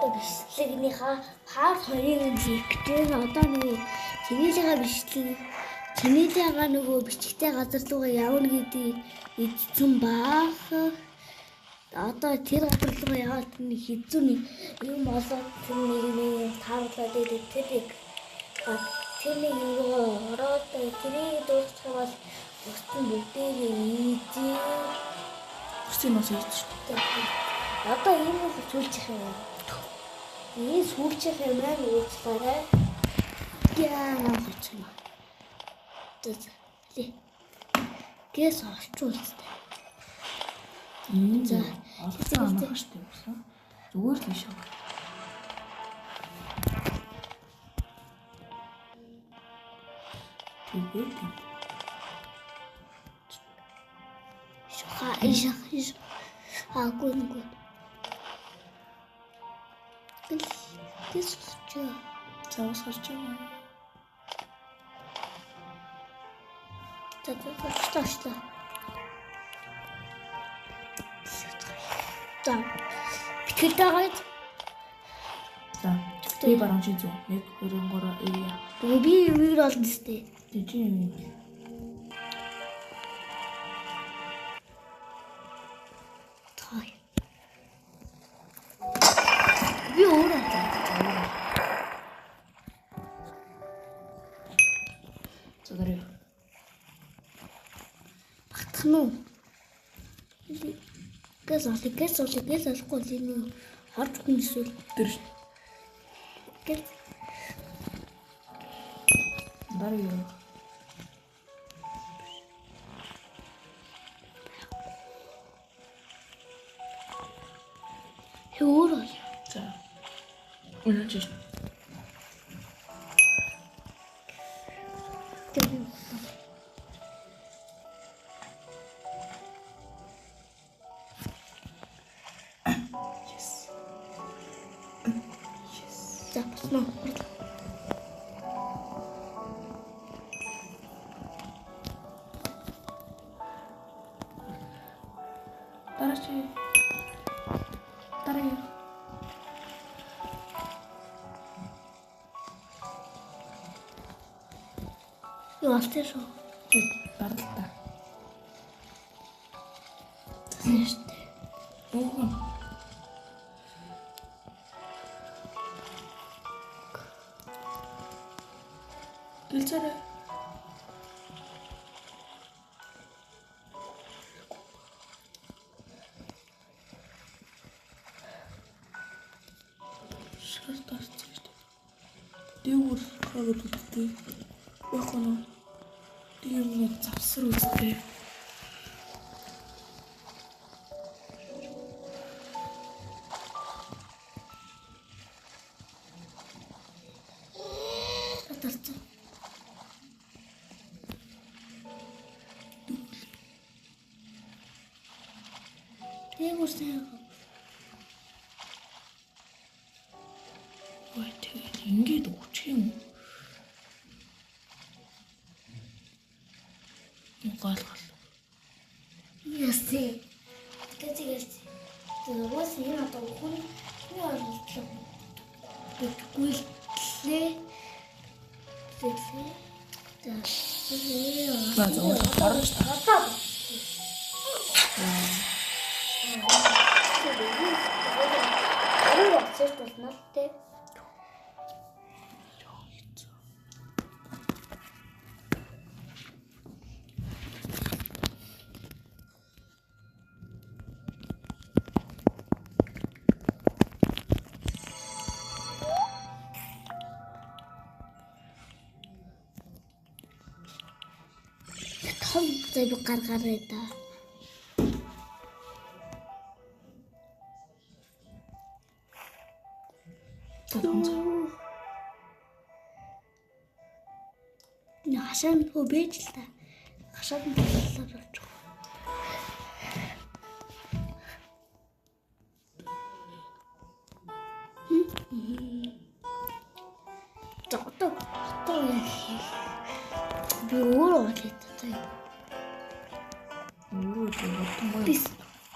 Одоо бичлэгнийхаа part 2-ыг нь хийх гэж байна. Одоо нөгөө чэнэлийнхаа бичлэг чэнэлийнхаа нөгөө бичгтэй газар руугаа явна гэдгийг эзэн баах. Одоо тэр газар руугаа яваад нэг хэзүү нэг юм олоод тэр нэг юм тааруулаад идэг тэрийг тэр нэг юм руу ороод тэрийг дуусгах бол бусд нь бүгдээрээ ийзээ. Бусдын бас ийж шүү дээ. Одоо энэ нэг сүүлчих юм. Энэ сүүлчих юм аа уучлаарай. Яа гоч юм. За. Гэс орчуулсан. За, олцсон амархан шүү дээ юусан. Зүгээр л биш үү. Тэгээд тийм. Ха иш иш. А гүн гүн. Гэс ч За ус гарч байгаа. За за за За. Битгэл байгаа. За. Би баруун чи зүг. 1 2 3 4. Нөгөө би юуг олно тест. Тэг чи юм. Той. Би өөрөө олно. За дараа. Багтах нь уу? Гэс ол гэс ол гэс олохгүй л энэ хорж хүн эсвэл Тэр гэс дараа юу? өөр ол. За. Үнэн чи. Тэр Yes. Yes. за босно. Дараа чи. Дараа юу? Юу олсон шүү. Дараа л та. Тийм шүү дээ. Өөхөн. Гэлцээрэй. Шар тарцсан шүү дээ. Дээгүүр хаагаад үттэй. Байхгүй нөө. Тийм нэг завсар үстэй. Татарцсан. Дээгүүр сайн. Ой тэгээд ингээд өгчих юм уу? Гал гал. Ясэ. Тэтгэл. Тэгээс энэ одоо хүн хүний оролдлого гэдэггүй л лээ. Тэглээ. За. За за орно шүү дээ. Одоо. Өөр очиж болно л тээ. Том зав гаргараа да. За томцоо. Энэ хашаа нь хөө бэж л та. Хашаад нь талаар очих. За одоо яг хийх. Би өөрөө болоо та. Өөрөө л бодсон гоё. Би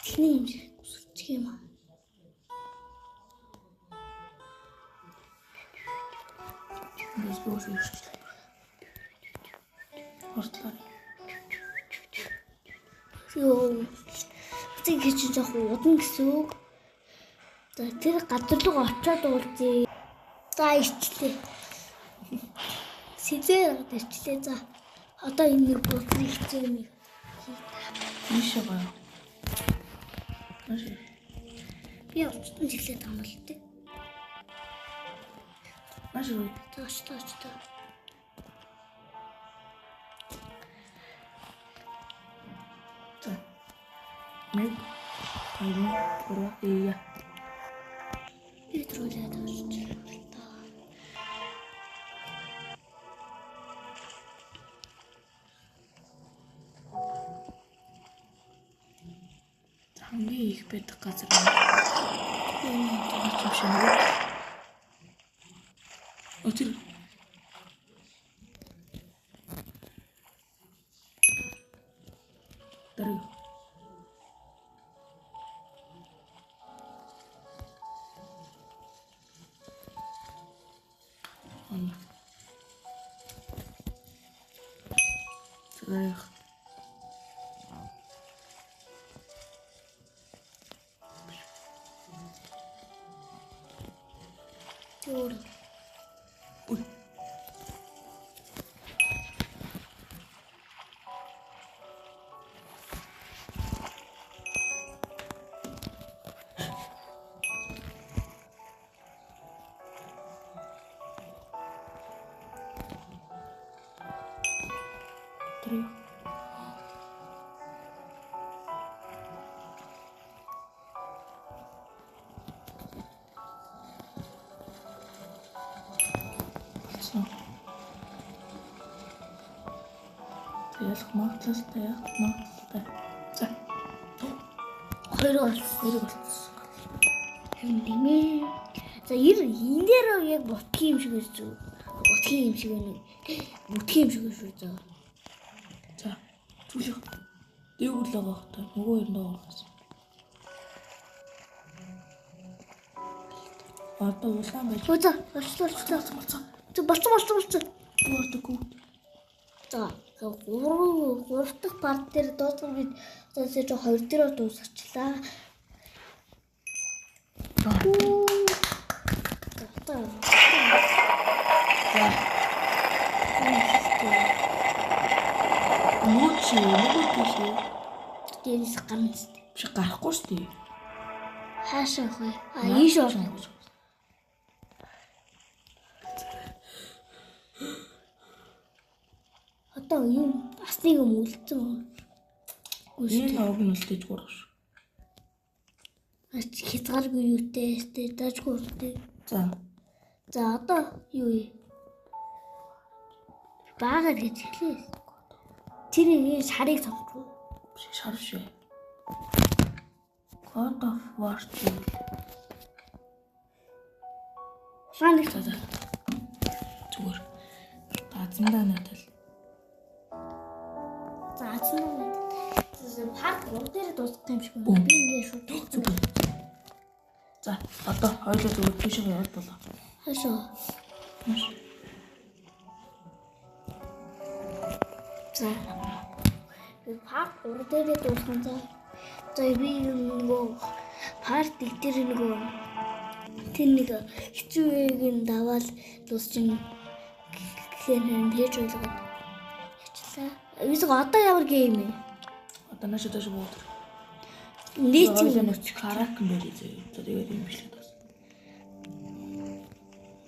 тэхний юм шиг өсөлчих юм аа. Эндээс би өөрсдөө ирчихлээ. Ортлоо. Йоо. Эцэг чи жоох удан гэсэн үг. За тэр газар руу очиод уулзъя. За ирчлээ. Сизээр ирчлээ. За одоо энэ нэг бодлыг хичээх юм. Ийшээ гоё. Маш. Би очтон чиглээд байгаа юм л тээ. Маш. За очтоо очтоо. За. 1 2 3 4 Би трүүлээд очиж. Хамгийн их байдаг газар нь юм шиг нэг. Өтөр. Дараа. Ана. Зэрэг. Өөр. Ой. Тэр. Болсон. Ялах магадлалтай, ялах магадлалтай. За. Хоёр болсон. Хоёрыг болцсон. Харин тийм ээ. За энэ дээр яг бутгийн юм шиг байсан. Бутгийн юм шиг байна. Бүтгийн юм шиг шүү зөө. За. Түлх. Дээгүүр л байгаа хта. Нөгөө хоёр нь байгаа. Одоо улаан байж. Өө за, болчихлоо болчихлоо. Болцсон. За болцсон болцсон болцсон. Өөртөө. За 3 дахь парт дээр дуусгах гэж одоо сэж 2 дээр дуусгачлаа. За. Одоо За. Нөгөө чи нөгөө тийш. Дээрээс гарна зү. Биш гарахгүй шүү дээ. Хаашаа явах вэ? А ийш орно. Одоо юм бас нэг юм үлдсэн. Энэ лог нь үлдээж гурах шүү. Ач хязгааргүй юутай өстэй даажгүй өстэй. За. За одоо юу юм? Баагаар гэж хэлээ. Тэр нэг шарыг сонгохгүй. Биш шар шээ. God of War чи. Улаан нэг За за. Зүгээр. Газандаа надад. За азсан уу? Парк 3 дээр дуусах юм шиг байна. Би ингэ шууд Зүгээр. За одоо хоёулаа зүгээр тийшээ яваад болоо. Хаашаа. Маш. За. Би парк 3 дээр дуусах юм за. За би нөгөө парк 1 дээр нөгөө тэр нэг хэцүү үеийг нь даваал дуусчин гэхээр нь хийж ойлгоод ячлаа. Юусыг одоо ямар гейм юм бэ? Одоо нааш доош буудаг. Нийт Хоёулаа нэг карак юм байл зөө. За тэгээд юм бишлээ бас.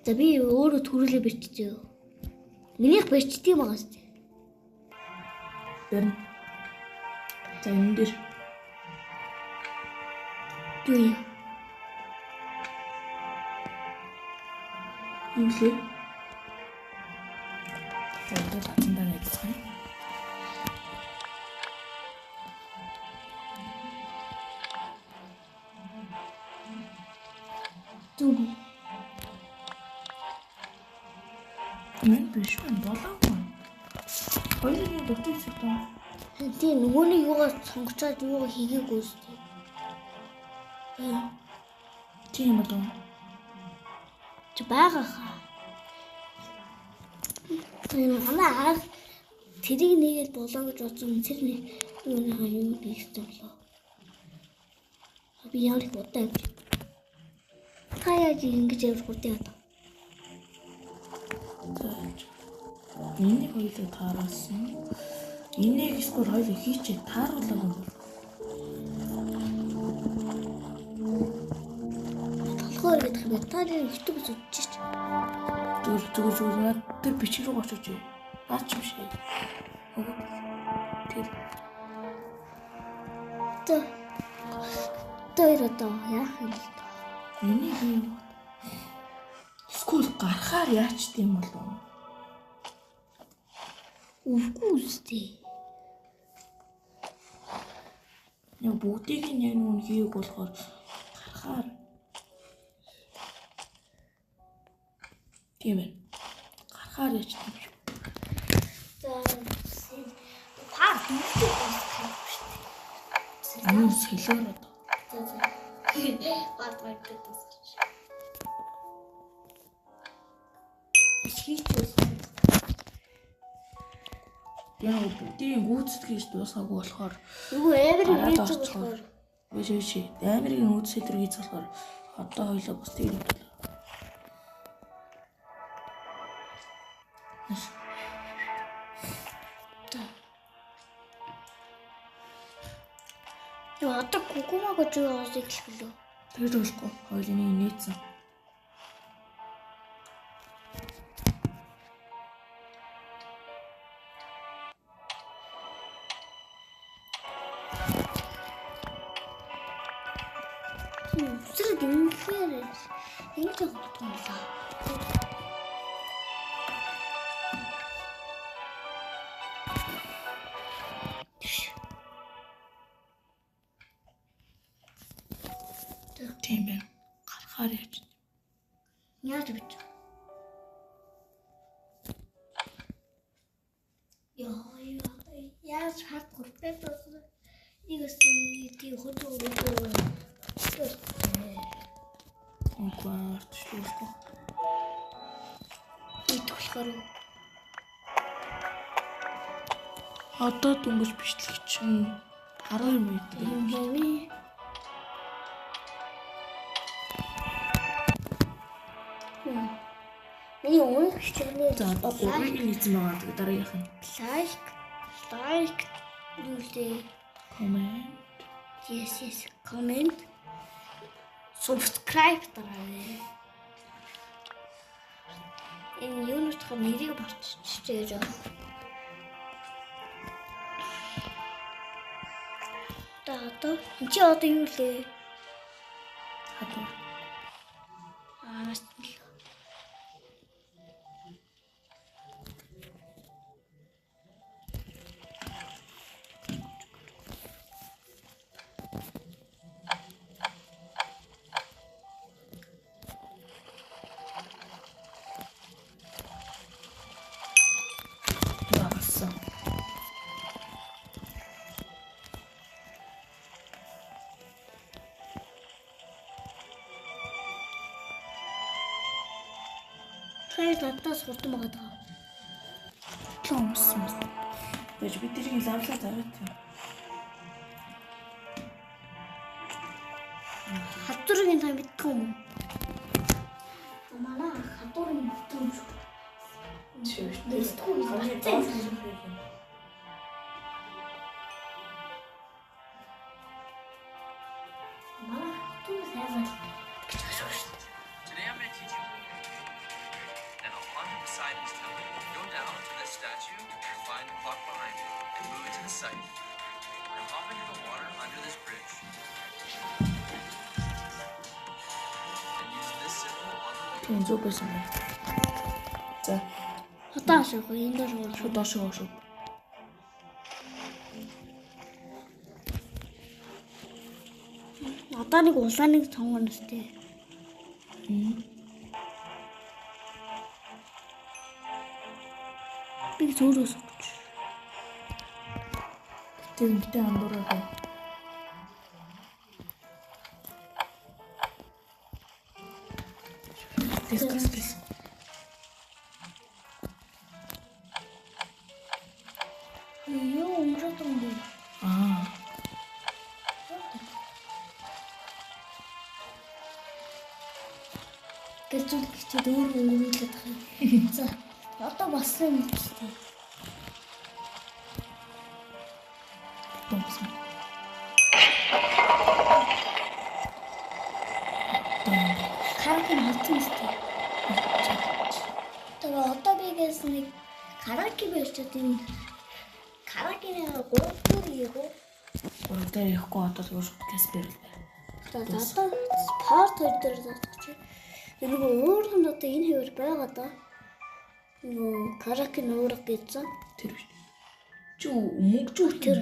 За би өөрөө төрүүлээ биччихээ. Минийх бичдэг юм байгаа шүү дээ. Барин. За энэ дээр Юу юм? юу лээ? За одоо татсандаа найзцгаая. Зүг. Энэ биш үү? Болоогүй. Хоёулын дутуу хэсэг даа. Тийм нөгөөний юугаа сонгочоод юугаа хийгээгүй шүү дээ. Тийм болов. Чи байгаа хаа. Манай аа тэрийг нэгээл болоо гэж бодсон тэр нэг юм хийсэн болоо. Би ямар их удаа юм. Та яаж ингэж явах вэ одоо? Энийг хоёулаа тааруулсан. Энийг эсвэл хоёулаа хийчээ тааруулаагүй юм бол. Толгоор гэдэг юм. Та нэр YouTube үзэж чи. Зүгээр над тэр бичиг рүү очиж. Наач юм шиг. Тэр. Тэр одоо яах юм бэ? Энийг юм. Эсвэл гарахаар яач тийм болов? Үгүй үстэй. Яг бүгдийг нь яг нүн хийэг болохоор гарахаар тийм ээ. Гарахаар яач тийм шүү. За пар дүүртэй дуусгах юм шүү дээ. Юу солиор одоо. За за. Пар дүүртэй дуусгах. Хийчихсэн. Яг бүгдийг гүйцэтгэж дуусгаагүй болохоор Үгүй амар хийж болохоор биш. Амирыг гүйцэтгэж хийж болохоор одоо хоёлоо бусдыг юм болоо. Яа одоо гүгүмаа гэж яваас эхлэх лөө. Тэр болохгүй. Хоёул энийг нээсэн. Үсрээд үнэхээр ингэж явах юм лаа. Тийм байна. Гарахаар яаж. Яаж бич? Яа яаж хат гурван болсон. Нэг өсөй тийм хөдөө. Үгүй артчлахгүй. Итгэхлээр Одоо дөнгөж бичлэг чинь 12 минут юм бэ? Миний өмнөх хичээлний за одоо гурвыг хийсэн байгаа. Тэгээ дараагийнх нь лайк юу лээ? Comment. Yes, comment. Subscribe дараарай. Энэ юунуудах нэрийг борччихжээ гэж байна. Та одоо энэ чи одоо юу лээ? Хадуур. Аа Тэр надаас хурдан байгаа даа. Хутлан өмссөн юм. Бэж бид тэрийг лавлаа зараад юм. Хадуурын та мэддэг юм уу? Манай хадуурын мэддэг юм шүү. Мэддэг юм. Манай хадуур сайн гэж шүү дээ. Today I'm going to teach you. Now, onto Poseidon's temple. Go down to this statue and find the clock behind it and move it to the site. Now hop into the water under this bridge. And use this symbol on the wheel. Тийм зөв байсан байна. За, Одоо ашаагүй энэ доор шууд. шууд доош шүү. Одоо нэг улааныг сонгоно сте. Би зөөрөө сонгоч. Тэр битээ андуураагүй. Тэс. Гэрчүүл хичээд өөр өнгөрүүлээд байгаа юм. За одоо болсон юм чи. Болсон. Каракен хатсан шүү дээ. Тэгээ одоо би гэсэн нэг караоке барьчаад энэ караокений 3 дээр хийх үү? 3 дээр ихгүй одоо зүгээр шууд кэс барил. За одоо part 2 дээр заах чи. Нөгөө өөр нь одоо энэ хэвээр байгаа даа. Нөгөө караоке нуурга гэсэн. Тэр биш. Чи мөнгөжүүр тэр.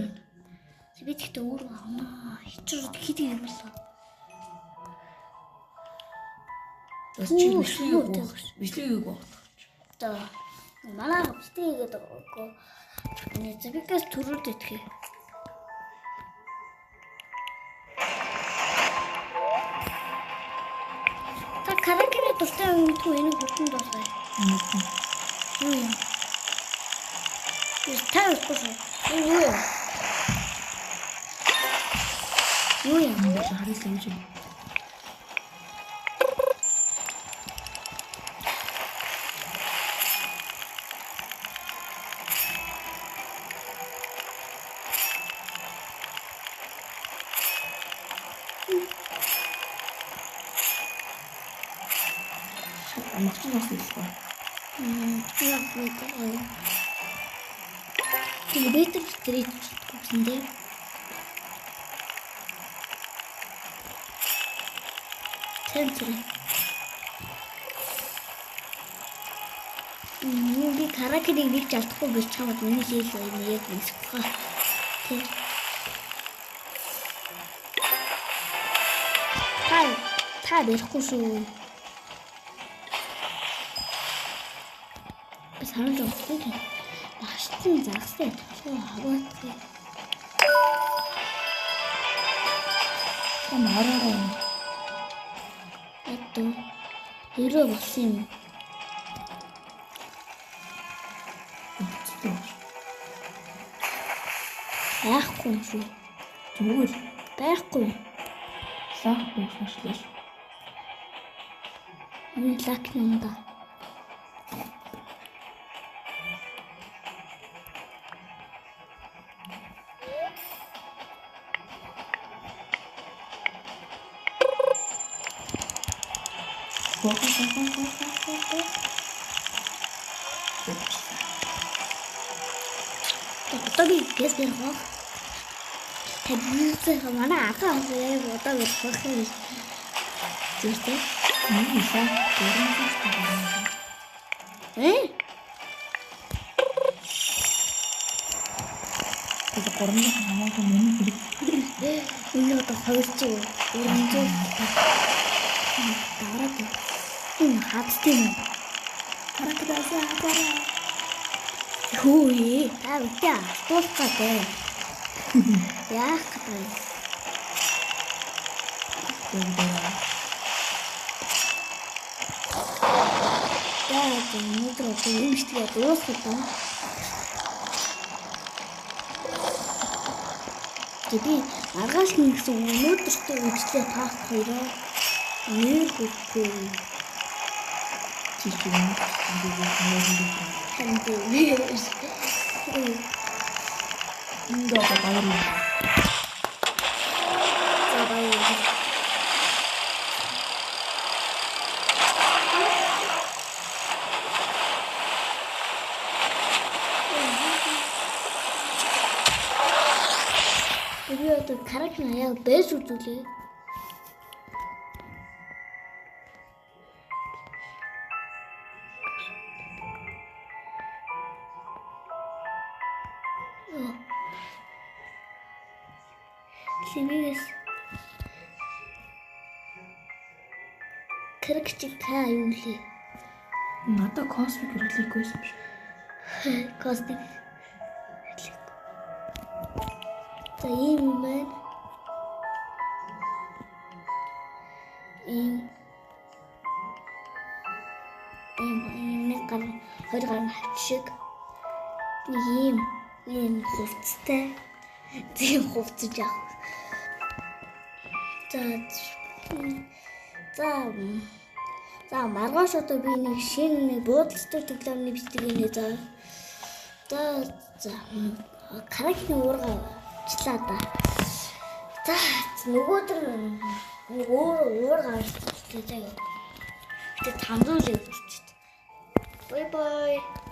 Би тэгтээ өөр авнаа. Хичэр хэд юм болоо. Бас чи бичлэг хийх. За манай бичлэг хийгээд байгаа. Нэг зэвгээс төрүүлд итгэе. Та караокений дуртай юм гэдгүй энийг хүртэн дуусгая. Юу юм? Та үгүй шүү. Энэ юу юм? Юу юм? Харин л юм. Амарч нас хэлсэн. Яг нэг. Тэгээ бэтэр трич гэсэн дээ. Центр. Би караокеийг нэг жалдахгүй гэж чамд миний хэл юм яг мэдхгүй. Тэ. Та барихгүй шүү. Би санаж өгсөн. Багшсан загстай толгой хаваатгүй. Та нараа. Одоо өрөө болсон юм. Байхгүй юм шүү. Зүгээр. Байхгүй. Лак буушлаа. Миний лак юм да. Одоо би гэс бэрх. Тэднээс манай агаа яг одоо бэрх юм. Зүртэй. Миний лак 300 төгрөг. Э? Тэгээд 300 хамаагүй мөн хэрэг. Энэ одоо 200 300 дараад. Энэ хадтай юм. Харагдасаа хараа. Хөөе, та битээ алтуулах гэдэг. Яах гэдэг. За, өнөөдөр одоо юм ишлэгээ дуусгах даа. Би маргааш нь гэсэн өнөөдөртөө үйлчлээ таах хоёроо нэр хөхгүй. Чи чи юм Харин би энд одоо баяр юм. За баяр. Би одоо карак наяа бэс үзүүлээ. Лимээс каракчик та юу лээ? Надад космик релик байсан биш. Космик. За ийм юм байна. Ийм ийм нэг гар хоёр гар хавч шиг нэг ийм хувцастай. Тийм хувцас яах. За за За, маргааш одоо би нэг шинэ нэг буудалцдаг тоглоомны бичлэг хийнэ, за. За за, Каракины уурга авчлаа да. За, нөгөөдөр нэг өөр уурга авчлаа заяа. Гэтэ танзуул явчихчих. Bye bye.